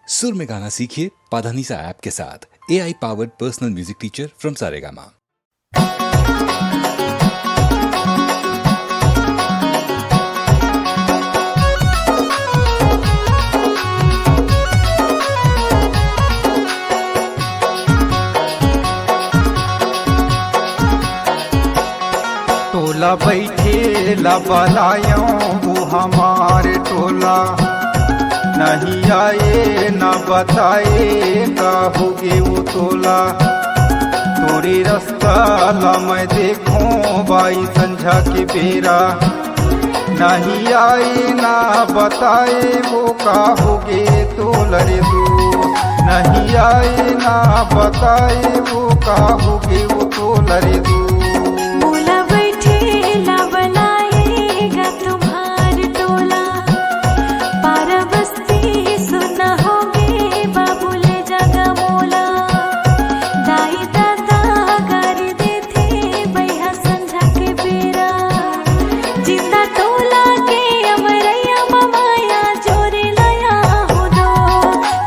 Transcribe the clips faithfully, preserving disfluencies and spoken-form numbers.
सुर में गाना सीखिए पाधानीसा ऐप के साथ। A I powered personal music teacher from Saregama. टोला बैठे ला बलायो वो हमार टोला, नहीं आए ना बताए का होगे वो तोला। तोरे रास्ता ला मैं देखो बाई संझा के बेरा, नहीं आए ना बताए वो का होगे तोला रे दोस्त, नहीं आए ना बताए वो का होगे वो तोला रे दोस्त। मोला बैठे ला बलाएगा तुम्हार टोला, पारा बस्ती सुना होगे बाबू ले जागा मोला। दाई दादा गारी देथे बैहा संझा के बेरा, जिंदा टोला के अमरैया ममाया जोरे लाया हो दो,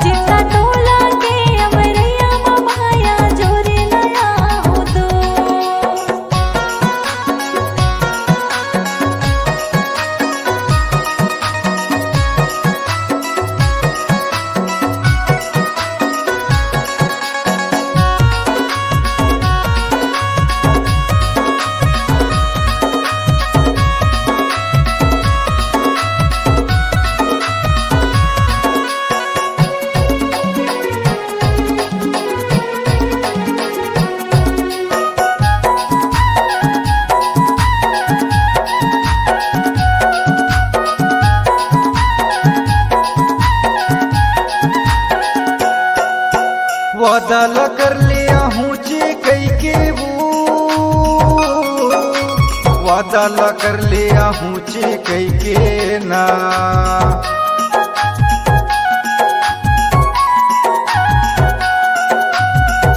जिंदा टोला के अमरैया ममाया जोरे लाया हो दो। वादा ला कर ले आहूँ चे कई के वो, वादा ला कर ले आहूँ चे कई के ना।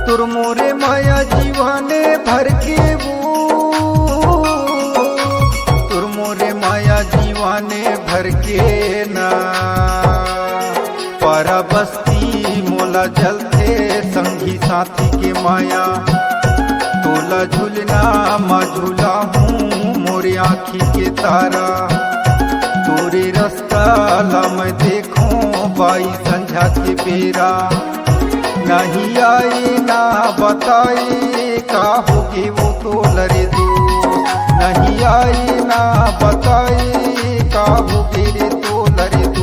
तोर मोरे माया जीवाने भर के वो, तोर मोरे माया जीवाने भर के ना। पारा बस्ती मोला जलथे संगी साथी के माया। तोला झुलना मा झुला हूँ मोरे आँखी के तारा। तोरे रास्ता ला मैं देखो बाई संझा के बेरा। नहीं आई ना बताई का होगे वो तोला रे दोस्त, नहीं आई ना बताई का होगे रे तोला रे दोस्त।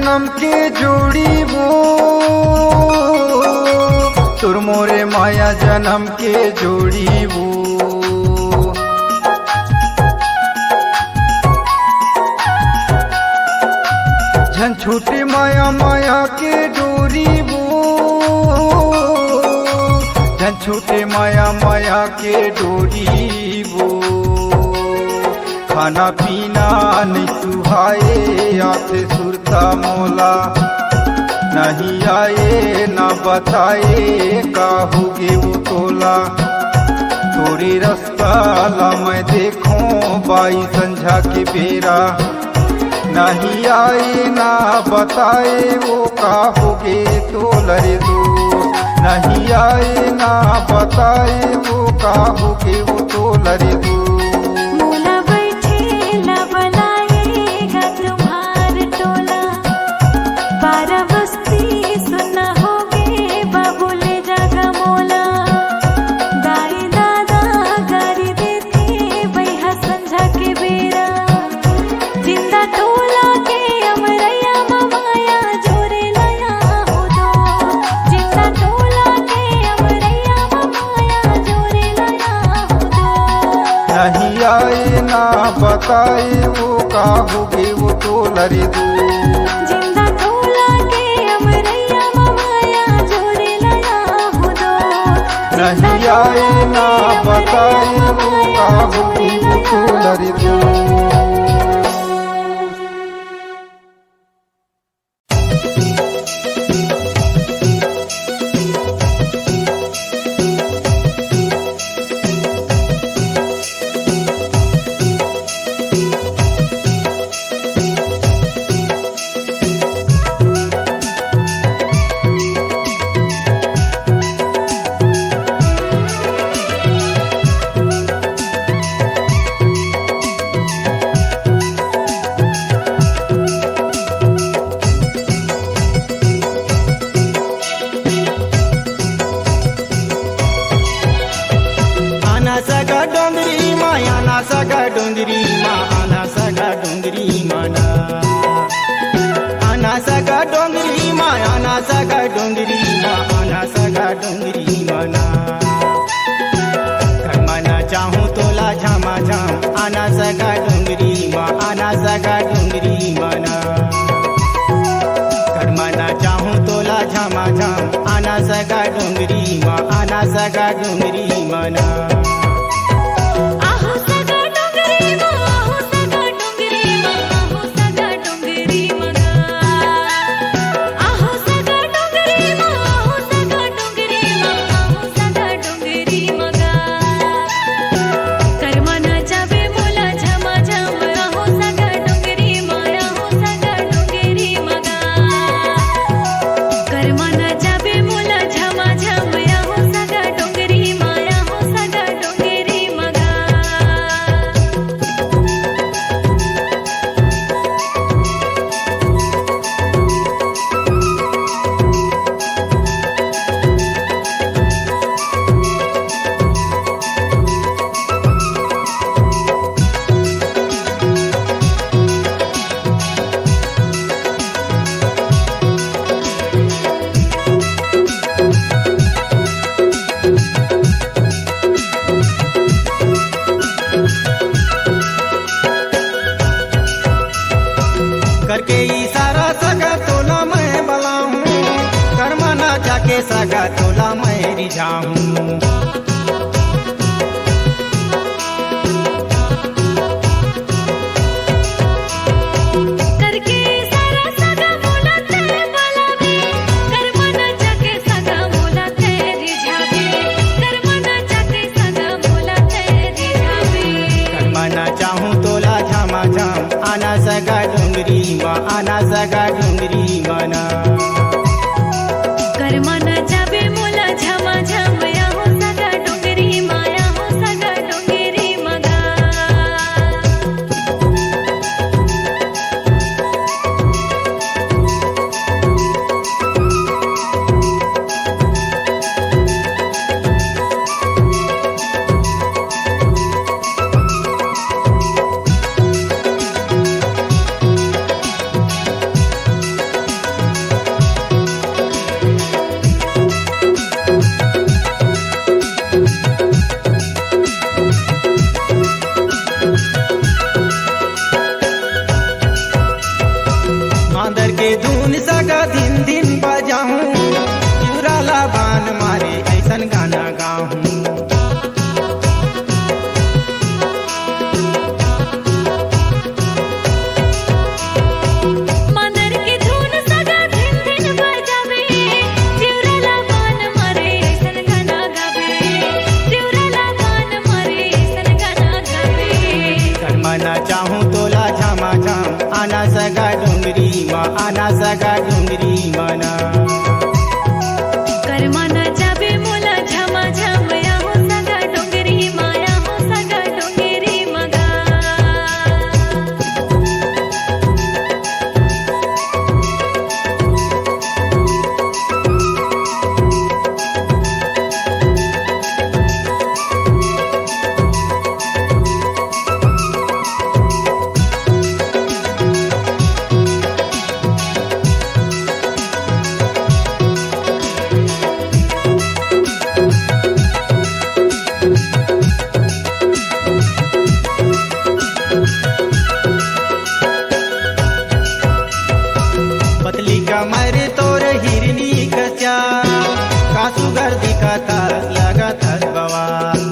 जनम के जोड़ी वो, तोर मोरे माया जनम के जोड़ी वो। झन छूटे माया, माया के डोरी वो, झन छूटे माया, माया के डोरी वो। खाना पीना नइ सुहाए, आथे सुरता मोला। नहीं आए ना बताए, का होगे वो तोला। तोरे रस्ता ला मैं देखों बाई संझा के बेरा। नहीं आए ना बताए, वो का होगे तोला रे दोस्त। नहीं आए ना बताए, वो का होगे वो तोला रे दोस्त। मोला बैठे ला बलाएगा तुम्हार टोला, बारा बस्ती सुन्ना होगे, बाबू ले जागा मोला। दाई दादा गारी देथे, बइहा संझा के बेरा। जिंदा टोला के अमरैया म माया जोरे लया हो दो। जिंदा टोला के अमरैया म माया जोरे लया हो दो। नहीं आए ना बताए, वो का होगे वो टोला रे दोस्त। जिंदा टोला के अमरैया म माया जोरे लया हो दो। नहीं आए ना बताए, वो का होगे वो टोला रे दोस्त। आना सगा डोंगरी मा, आना सगा डोंगरी मा, आना सगा डोंगरी मा ना। आना सगा डोंगरी मा, आना सगा डोंगरी मा, आना सगा डोंगरी मा ना। करमना चाहूं तोला झमाझम, आना सगा डोंगरी मा, आना सगा डोंगरी मा ना। करमना चाहूं तोला झमाझम, आना सगा डोंगरी मा, आना सगा डोंगरी मा ना। आहो सगा डोंगरी मा, आहो सगा डोंगरी मा, आहो सगा डोंगरी मा गा। आहो सगा डोंगरी मा, आहो सगा डोंगरी मा, आहो सगा डोंगरी मा गा। करमना चाबे मोला झमाझम, आहो सगा डोंगरी मा, आहो सगा डोंगरी मा गा। करमना चाबे मोला झमाझम, आहो सगा डोंगरी मा, आहो सगा डोंगरी मा गा। करके इशारा सगा तोला मैं बलाहूं, करमना चाके सगा तोला मैं रिझाहूं। करके इशारा सगा मोला तैं बलाबे, करमना चाके सगा मोला तैं रिझाबे, करमना चाके सगा मोला तैं रिझाबे। करमना चाहूं तोला झमाझम, आना सगा डोंगरी मा, आना सगा डोंगरी मा ना। करमना चाबे मोला झमाझम, आहो सगा सगा डोंगरी मा आना, सगा डोंगरी मा ना। करमा नचाबे मोला झमाझम, आहो सगा डोंगरी मा, आहो सगा डोंगरी मा गा। पतली कमर तोर हिरनी कस चाल, का सुघर दिखत हस, लगत हस बवाल।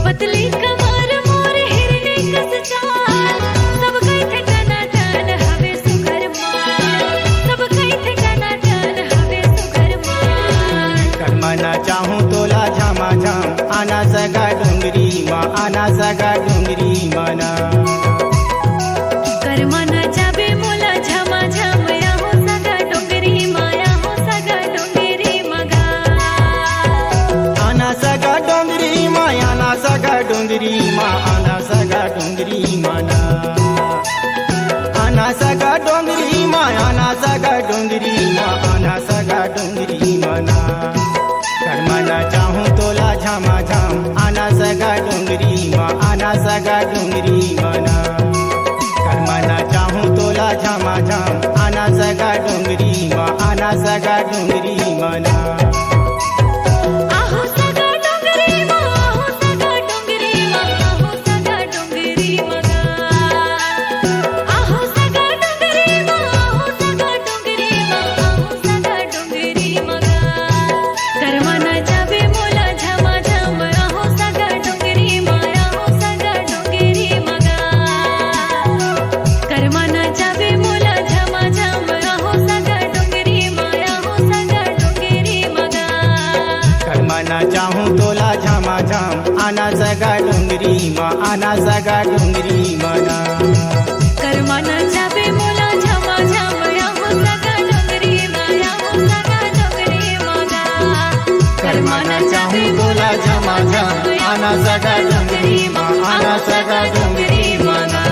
पतली कमर मोर हिरनी कस चाल, सब कहिथे टनाटन हवे सुघर माल, सब कहिथे टनाटन हवे सुघर माल। करमा नचाहूँ तोला झमाझम, आना सगा डोंगरी मा, आना सगा डोंगरी मा ना। करमा नचाबे मोला झमाझम, आहो सगा डोंगरी मा, आहो सगा डोंगरी मा गा। आना सगा डोंगरी मा, आना सगा डोंगरी मा, आना सगा डोंगरी मा ना। आना सगा डोंगरी मा, आना सगा डोंगरी मा, आना सगा डोंगरी मा ना। करमा नचाहूँ तोला झमाझम, आना सगा डोंगरी मा, आना सगा डोंगरी मा ना। करमा नचाहूँ तोला झमाझम, आना सगा डोंगरी मा, आना सगा डोंगरी मा ना। आहो सगा डोंगरी मा, आहो सगा डोंगरी मा, आहो सगा डोंगरी मा गा। आहो सगा डोंगरी मा, आहो सगा डोंगरी मा, आहो सगा डोंगरी मा गा। करमा नचाबे मोला झमाझम, आहो सगा डोंगरी मा, आहो सगा डोंगरी मा गा। करमा नचाबे मोला झमाझम, आहो सगा डोंगरी मा, आहो सगा डोंगरी मा गा। करमा नचाहूँ तोला झमाझम, आना सगा डोंगरी मा, आना सगा डोंगरी मा ना। करमा नचाबे मोला झमाझम, आहो सगा डोंगरी मा, आहो सगा डोंगरी मा गा। करमा नचाहूँ तोला झमाझम, आना सगा डोंगरी मा, आना सगा डोंगरी मा ना।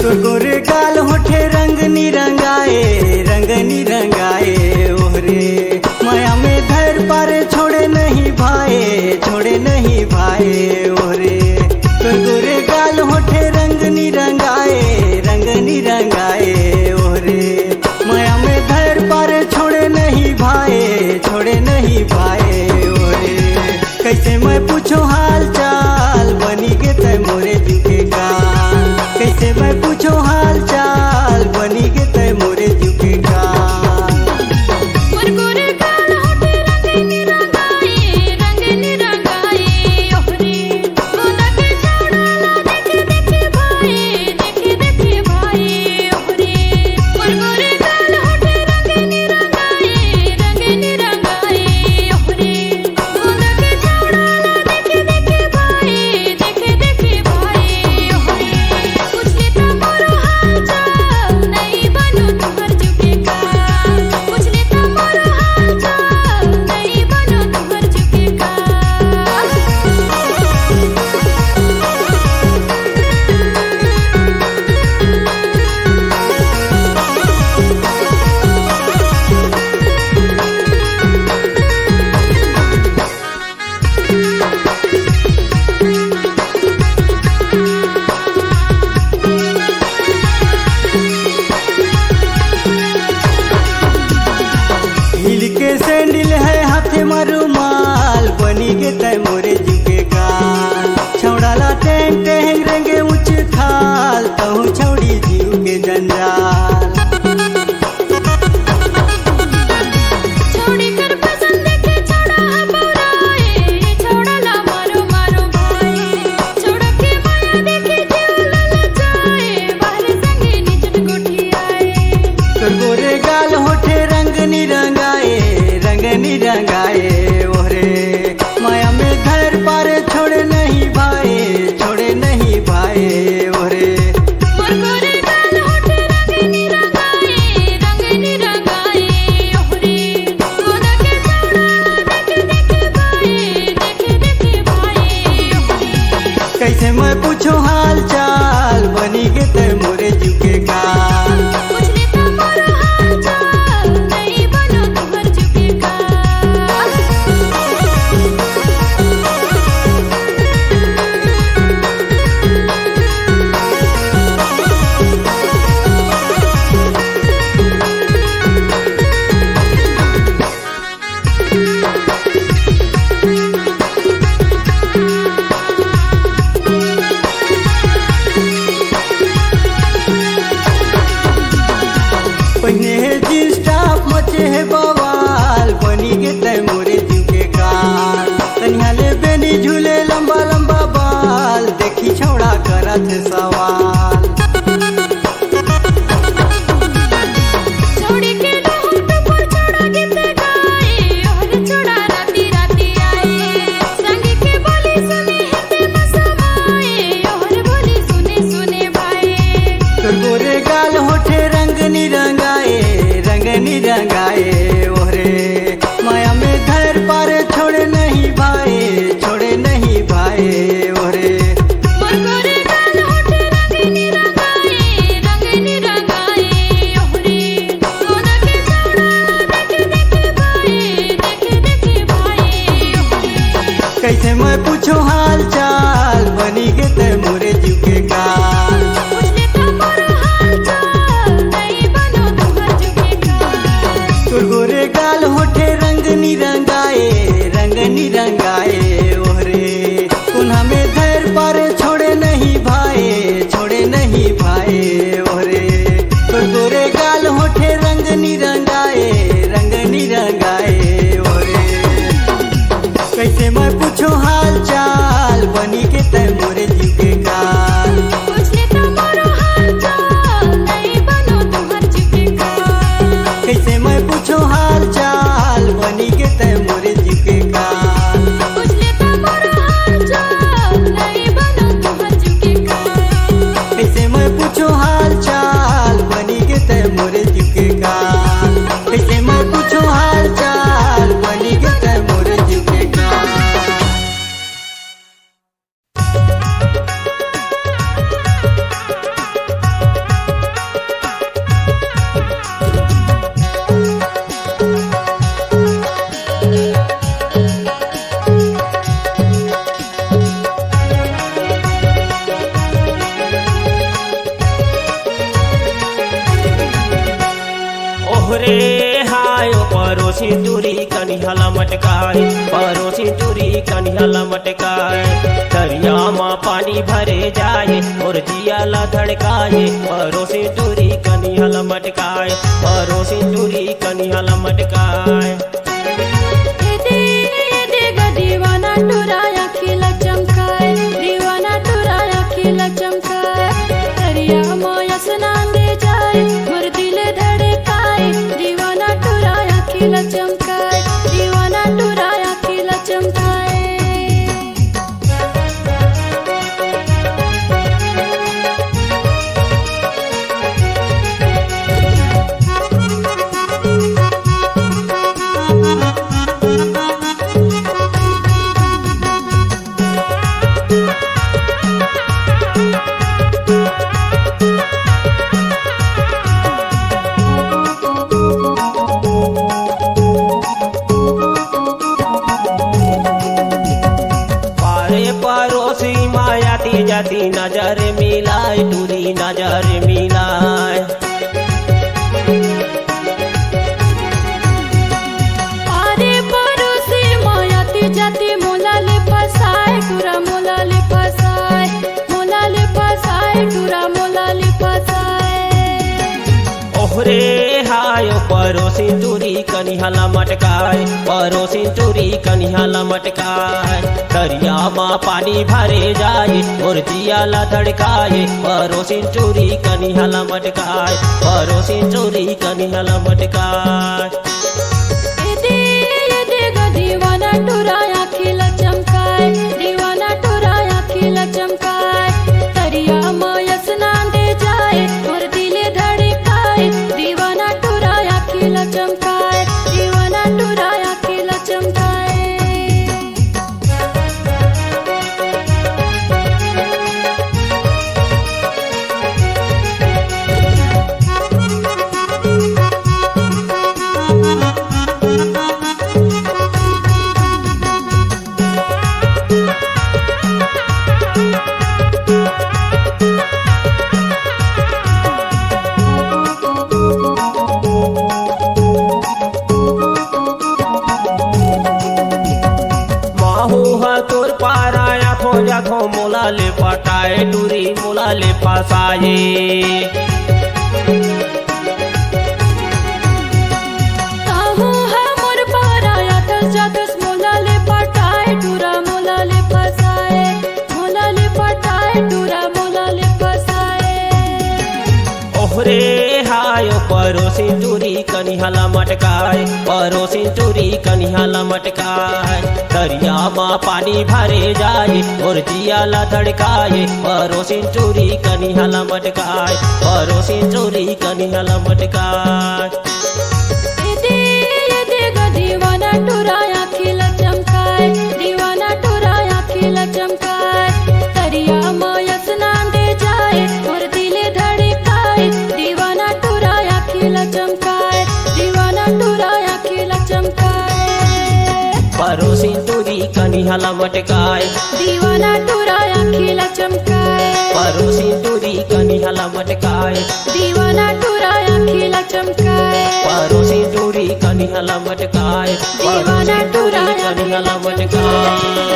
तोर गोरे गाल होठे रंग निरंगाए, रंग निरंगाए ओहरे। माया में धर पारे छोड़े नहीं भाए, छोड़े नहीं भाए ओहरे। तोर गोरे गाल होठे रंग निरंगाए, रंग निरंगाए ओहरे। माया में धर पारे छोड़े नहीं भाए, छोड़े नहीं भाए ओहरे। कैसे मैं पूछो हाल चाल, बनी गे तै मोरे जुके का। कैसे मैं पूछो हाल चाल, बनी गे तै मोरे जुके का। मोर गोरे गाल होठे रंग निरंगाए, रंग निरंगाए ओहरे। गोंदा के चौड़ा ला देखे देखे भाए, देखे देखे भाए ओहरे। मोर गोरे गाल होठे रंग निरंगाए, रंग निरंगाए ओहरे। गोंदा के चौड़ा ला देखे देखे करत हे सवाल। छोड़ी के लहू टुपुर छोड़ा गीत गाए, ओहरे छोड़ा राती राती आए। संगी के बोली सुने हेते मसमाए, ओहरे बोली सुने सुने भाए। तोर गोरे गाल होठे रंग निरंगाए, रंग निरंगाए ओहरे। माया में धर पारे छोड़े नहीं भाए, छोड़े नहीं भाए ओहरे। मोर गोरे गाल होठे रंग निरंगाए, रंग निरंगाए ओहरे। सोना के चौड़ा देख देख भाए, देख देख भाए ओहरे। कैसे मैं पूछो हाल चाल, बनी गे ते मोरे जीव के काल। पूछ ले तो मोरो हाल चाल, नहीं बनो तुहर जीव के काल। तोर गोरे गाल होठे रंग निरंगाए, रंग निरंगाए ओहरे। कोन्हा में धर पारे छोड़े नहीं भाए, छोड़े नहीं भाए ओहरे। तोर गोरे गाल होठे रंग निरंगाए, रंग निरंगाए ओहरे। कैसे मैं पूछो हाल चाल, बनी गे ते मोरे जीव के काल। पूछ ले तो मोरो हाल चाल, नहीं बनो तुहर जीव के काल। कैसे मैं पूछो हाल चाल, बनी गे ते मोरे जीव के काल। पूछ ले तो मोरो हाल चाल, नहीं बनो तुहर जीव के काल। कैसे मैं पूछो हाल चाल, बनी गे ते मोरे जीव के काल। कैसे मैं पूछो हाल चाल, बनी गे ते मोरे जीव के काल। ओहरे हाय ओ परोसी टूरी कनिहा ल मटकाए, परोसी टूरी कनिहा ल मटकाए। दरिया म पानी भरे जाए, मोर जिया ल धड़काए, परोसी टूरी कनिहा ल मटकाए, परोसी टूरी कनिहा ल मटकाए। ए दे, ए दे ग दीवाना टुरा आँखी ल चमकाए, दीवाना टुरा आँखी ल चमकाए। दरिया म असनान दे जाए, मोर दिल धड़काए, दीवाना टुरा आँखी ल चमकाए, दीवाना टुरा आँखी ल चमकाए। पारे परोसी माया ती जाती नजर मिलाए, टूरी नजर मिलाए। पारे परोसी माया ती जाती मोला ले फसाए, टूरा मोला ले फसाए, मोला ले फसाए, टूरा मोला ले फसाए। ओहरे हाय ओ परोसी टूरी कनिहा ल मटकाए, परोसी टूरी कनिहा ल मटकाए। दरिया म पानी भरे जाए, मोर जिया ल धड़काए, परोसी टूरी कनिहा ल मटकाए, परोसी टूरी कनिहा ल मटकाए। ए दे, ए दे ग दीवाना टुरा आँखी ल चमकाए, दीवाना टुरा आँखी ल चमकाए। दरिया म असनान दे जाए, मोर दिल धड़काए, दीवाना टुरा आँखी ल चमकाए, दीवाना टुरा आँखी ल चमकाए। माहू ह तोर पारा आथो जाथो मोला ले पटाए टूरी मोला ले फसाए। माहू ह मोर पारा आथस जाथस मोला ले पटाए टूरा मोला ले फसाए, मोला ले पटाए टूरा रे हाय, ओ परोसिन टूरी कनिहा ला मटकाय, परोसिन टूरी कनिहा ला मटकाय। तरिया म पानी भरे जाय, मोर जिया ला धड़काय, परोसिन टूरी कनिहा ला मटकाय, परोसिन टूरी कनिहा ला मटकाय। ए दे, ए दे ग दीवाना टूरा आँखी ला चमकाय, दीवाना टूरा आँखी ला चमकाय। तरिया म असनान दे जाय, मोर दिल धड़काय, दीवाना टूरा आँखी ला चमकाय, दीवाना टूरा आँखी ला चमकाय। परोसिन टूरी कनिहा ला मटकाय, दीवाना टूरा आँखी ला चमकाय, परोसिन टूरी कनिहा ला मटकाय, दीवाना टूरा आँखी ला चमकाय, परोसिन टूरी कनिहा ला मटकाय, दीवाना परोसिन टूरी टूरा कनिहा ला मटकाय।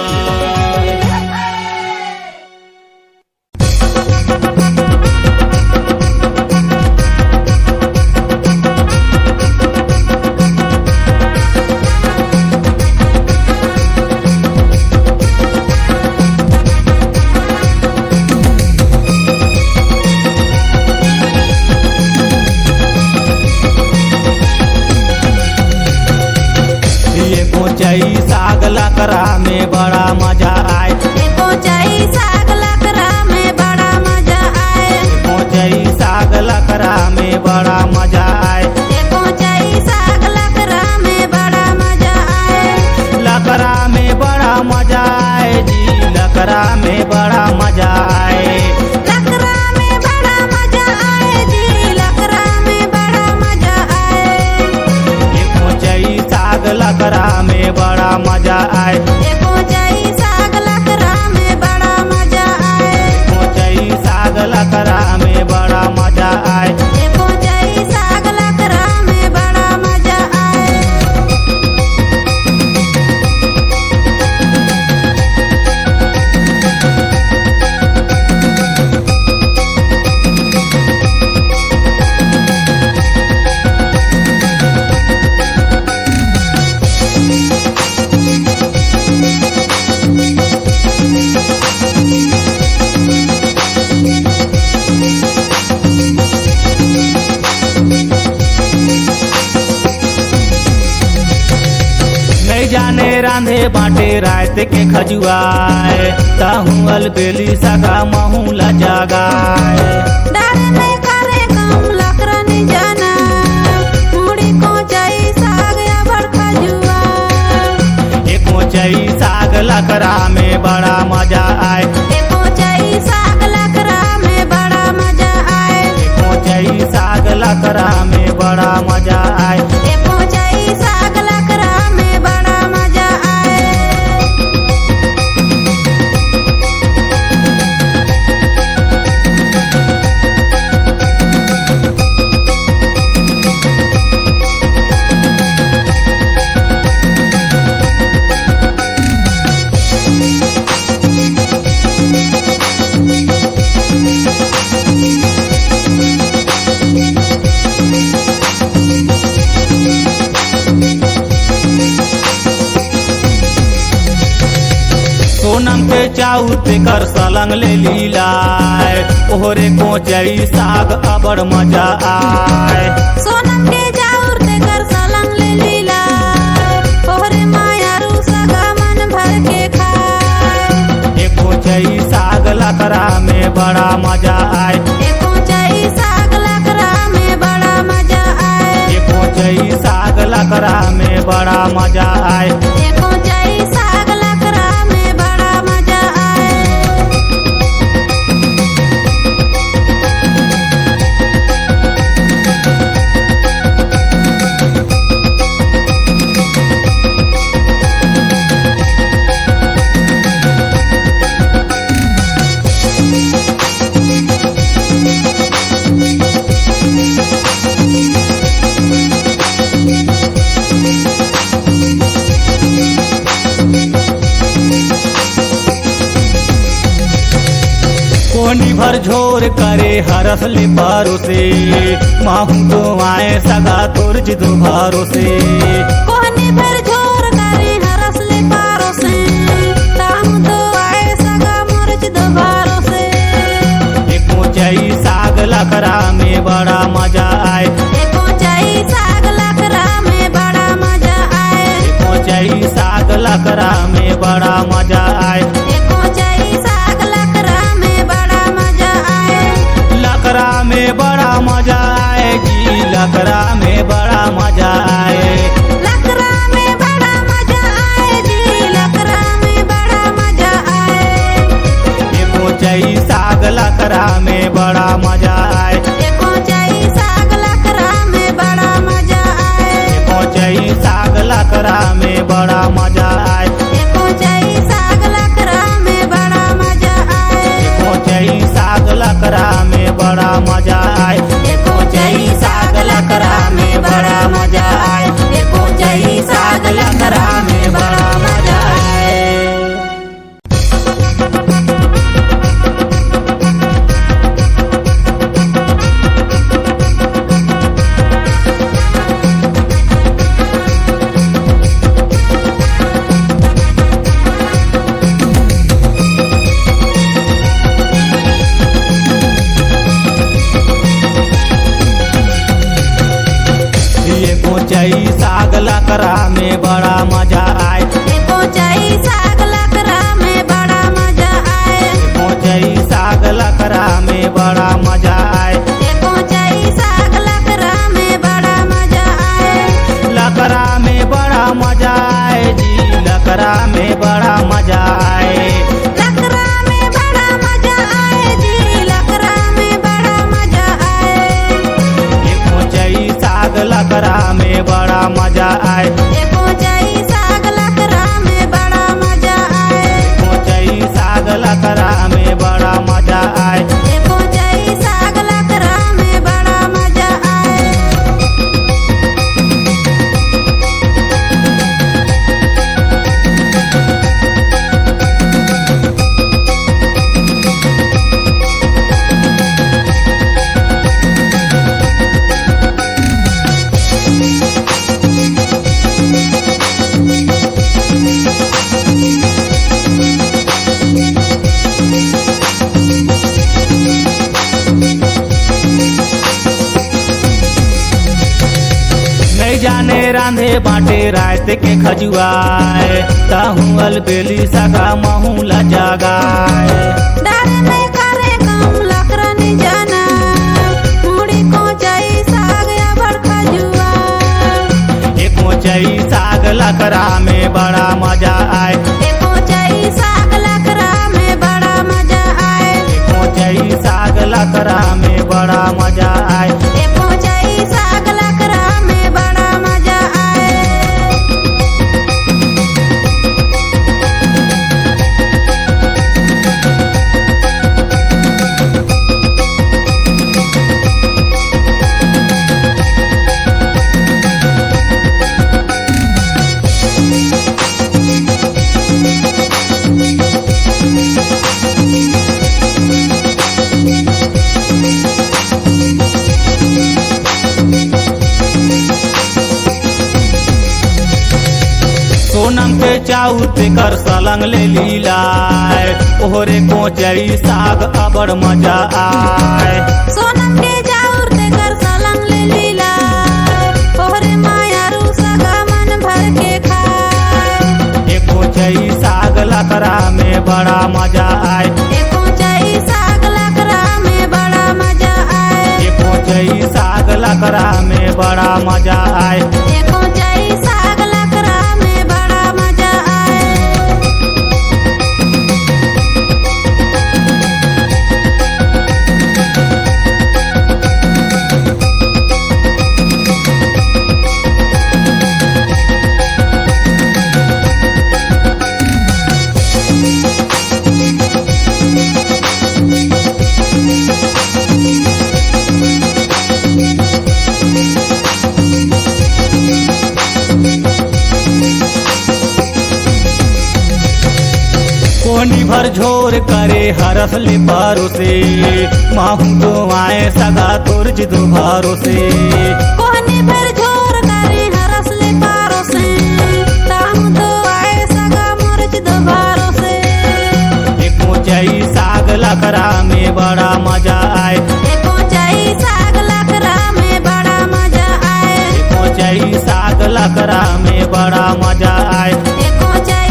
ये कोचई साग लकरा में बड़ा मजा आय। ये कोचई साग लकरा में बड़ा मजा आय। ये कोचई साग लकरा में बड़ा मजा आय। ये कोचई साग लकरा में बड़ा मजा आय। लकरा में बड़ा मजा आय जी, लकरा में बड़ा मजा आय। लकरा में बड़ा मजा आय जी, लकरा में बड़ा मजा आय। ये कोचई साग लकरा में बड़ा मजा आय। ये कोचई साग लकरा में बड़ा मजा आय। कोचई साग लकरा में बड़ा मजा आय। ये कोचई साग लकरा में बड़ा मजा आय। नइ जाने रांधे बांटे रात के खजुआय, तहूँ अलबेली सगा महूँ ला जगाय। डर नइ करे कम लकरा नइ जाना, मुड़ी कोचई साग अबड़ खजुआय। ए कोचई साग लकरा में बड़ा मजा आय। ए कोचई साग लकरा में बड़ा मजा आय। ए कोचई साग लकरा में बड़ा मजा आय। ए कोचई साग लकरा में बड़ा मजा आय। सोनम के चाउर तेकर सलंग ले लीलाय, ओहरे कोचई साग अबड़ मजा आय। सोनम के चाउर तेकर सलंग ले लीलाय, ओहरे मायारू सगा मन भर के खाय। ए कोचई साग लकरा में बड़ा मजा आय। ए कोचई साग लकरा में बड़ा मजा आय। ए कोचई साग लकरा में बड़ा मजा आय। ए कोचई साग लकरा में बड़ा मजा आय। कोहनी भर झोर करे हरस ले परोसे, महूँ तो आय सगा तोर जिद भरोसे। कोहनी भर झोर करे हरस ले परोसे, महूँ तो आय सगा मोर जिद भरोसे। ए कोचई साग लकरा में बड़ा लकरा में बड़ा मजा आए। ए कोचई साग लकरा में बड़ा मजा आए। लकरा में बड़ा मजा आए जी, लकरा में बड़ा मजा आए। लकरा में बड़ा मजा आए जी, लकरा में बड़ा मजा आए। ए कोचई साग लकरा में बड़ा मजा आए। ए कोचई साग लकरा में बड़ा मजा आए। ए कोचई साग लकरा में बड़ा मजा आए। ए कोचई साग लकरा में बड़ा मजा आए। ए कोचई साग लकरा में बड़ा मजा आए। ए कोचई साग लकरा में बड़ा मजा आए। ए कोचई साग लकरा में बड़ा मजा आए। ए कोचई साग लकरा में बड़ा मजा आए। ए कोचई साग लकरा में बड़ा मजा आए। ए कोचई साग लकरा में बड़ा मजा आए। ए कोचई साग लकरा में बड़ा मजा आए। लकरा में बड़ा मजा आए जी, लकरा में बड़ा मजा आए। लकरा में बड़ा मजा आए जी, लकरा में बड़ा मजा आए। ए कोचई साग लकरा में बड़ा मजा आए। ए कोचई साग लकरा में बड़ा मजा आए। ए कोचई साग लकरा में बड़ा मजा आए। ए कोचई साग लकरा में बड़ा मजा आए। नहीं जाने रांधे बाटे रात के खजुआए, ताहू अलबेली सगा महू ला जगाए। डर में करे काम लकरन जाना, मुड़ी कोचई साग अबर खजुआ। ए कोचई साग लकरा में बड़ा मजा आए। ए कोचई साग लकरा में बड़ा मजा आए। ए कोचई साग लकरा में बड़ा मजा आए। ए कोचई साग लकरा में बड़ा मजा आए। सोनम के चाउर तेकर सलंग ले लीलाय, ओहरे कोचई साग अबड़ मजा आय। सोनम के चाउर तेकर सलंग ले लीलाय, ओहरे मायारू सगा मन भर के खाय। ए कोचई साग लकरा में बड़ा मजा आय। ए कोचई साग लकरा में बड़ा मजा आय। ए कोचई साग लकरा में बड़ा मजा आय। ए कोचई साग लकरा में बड़ा मजा आय। कोहनी भर झोर करे हरस ले परोसे, माहू तो आए सगा तोर जिदो भरोसे। कोहनी भर झोर करे हरस ले परोसे, ताहू तो आए सगा मोर जिदो भरोसे। ए कोचई साग लकरा में बड़ा मजा आए। ए कोचई साग लकरा में बड़ा मजा आए। ए कोचई साग लकरा में बड़ा मजा आए। ए कोचई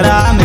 राम